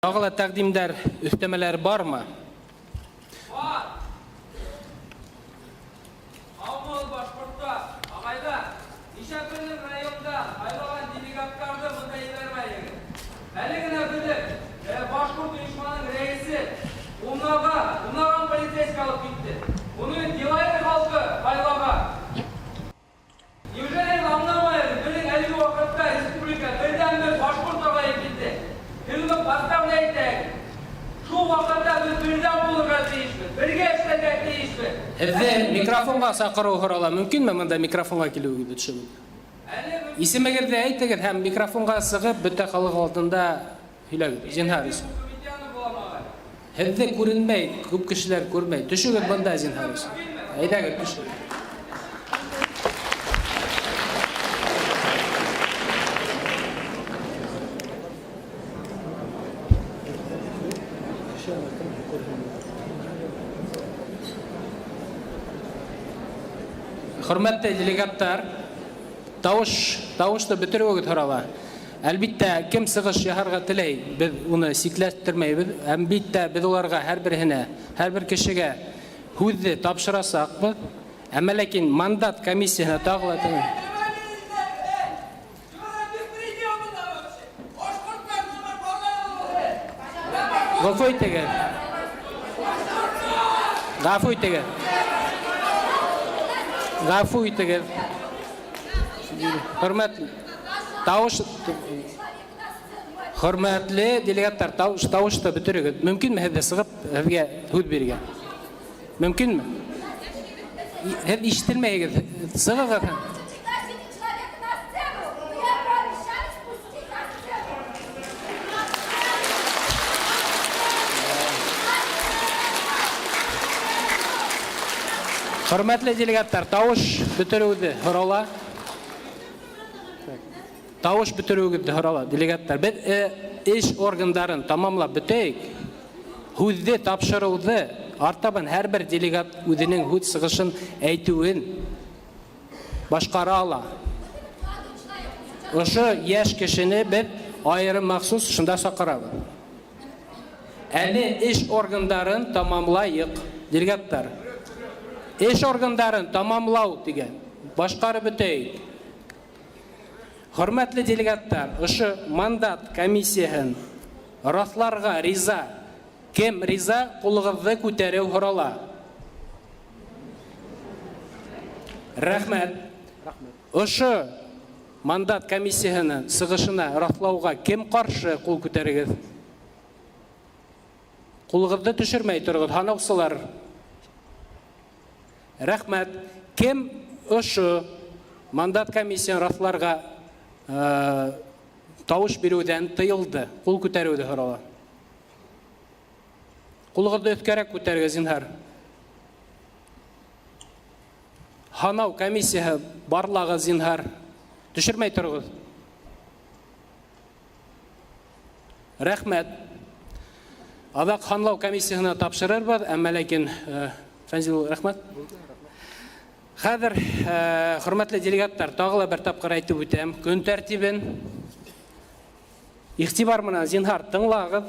Тағы ла тәҡдимдәр, өҫтәмәләр бармы? Бар. Һаумыһығыҙ, башҡорттар, ағайҙар, нишләп беҙҙең районда һайлаған делегаттарҙы бында ебәрмәйһегеҙ? Әле генә беҙҙең башҡорт ойошманың рәйесе унлаған, унлаған полицейский алып китте. Уны бит Йылайыр халҡы һайлаған. Неужели һеҙ аңламайһығыҙ, беҙҙең әлеге ваҡытта республика берҙән-бер башҡорт ағайы килде. Һеҙ уны подставлять итәһегеҙ. Шул ваҡытта беҙ берҙәм булырға тейешбеҙ, бергә эшләргә тейешбеҙ. Һеҙҙе микрофонға саҡырыу һорала. Мөмкинме бында микрофонға килеүегеҙҙе төшөгөҙ? Әле мөмкин. Исемегеҙҙе әйтегеҙ һәм микрофонға сығып, бөтә халыҡ алдында һөйләгеҙ. Зинһар өсөн. Мөхәммәтйәнов булам, ағай. Һеҙҙе күренмәй, күп кешеләр күрмәй. Төшөгөҙ бында, зинһар өсөн. Әйҙәгеҙ, төшөгөҙ. Хөрмәтле делегаттар, тавыш, тавышты бөтөрөүегеҙ һорала. Әлбиттә, кем сығыш яһарға теләй, беҙ уны сикләштермәйбеҙ. Әлбиттә, беҙ уларға һәр береһенә, һәр бер кешегә һүҙҙе тапшырасаҡбыҙ. Әммә ләкин мандат комиссияһына тағы ла Ғәфү итегеҙ. Ғәфү итегеҙ. Ғәфү итегеҙ. Хөрмәтле тавыш Хөрмәтле делегаттар, тавыш тавышты бөтөрөгөҙ. Мөмкинме һеҙҙе сығып, һеҙгә һүҙ бирергә? Мөмкинме? Һеҙ ишетелмәйһегеҙ. Сығығыҙ. Пригласите человека на сцену! Вы пообещали спустить на сцену! Хөрмәтле делегаттар, тавыш бөтөрөүҙе һорала. Тавыш бөтөрөүегеҙҙе һорала, делегаттар. Беҙ эш органдарын тамамлап бөтәйек. Һүҙҙе тапшырыуҙы артабан һәр бер делегат үҙенең һүҙ сығышын әйтеүен башҡара ала. Ошо йәш кешене беҙ айырым махсус шунда саҡырабыҙ. Әле эш органдарын тамамлайыҡ, делегаттар. Эш органдарын тамамлау тигән, башҡарып бөтәйек. Хөрмәтле делегаттар, ошо мандат комиссияһын раҫларға риза. Кем риза, ҡулығыҙҙы күтәреү һорала. Рәхмәт. Ошо мандат комиссияһының сығышына раҫлауға кем ҡаршы, ҡул күтәрегеҙ. Ҡулығыҙҙы төшөрмәй тороғоҙ, һанаусылар. Рәхмәт. Кем ошо мандат комиссияһын раҫларға тауыш биреүҙән тыйылды? Ҡул күтәреүҙе һорала. Ҡулығыҙҙы өҫкәрәк күтәрегеҙ, зинһар. Һанау комиссияһы барлағыҙ, зинһар. Төшөрмәй тороғоҙ. Рәхмәт. Аҙаҡ һанлау комиссияһына тапшырырбыҙ, әммә ләкин, Фәнзил, рәхмәт. Хәҙер, хөрмәтле делегаттар, тағы ла бер тапҡыр әйтеп үтәм. Көн тәртибен. Иғтибар менән, зинһар, тыңлағыҙ.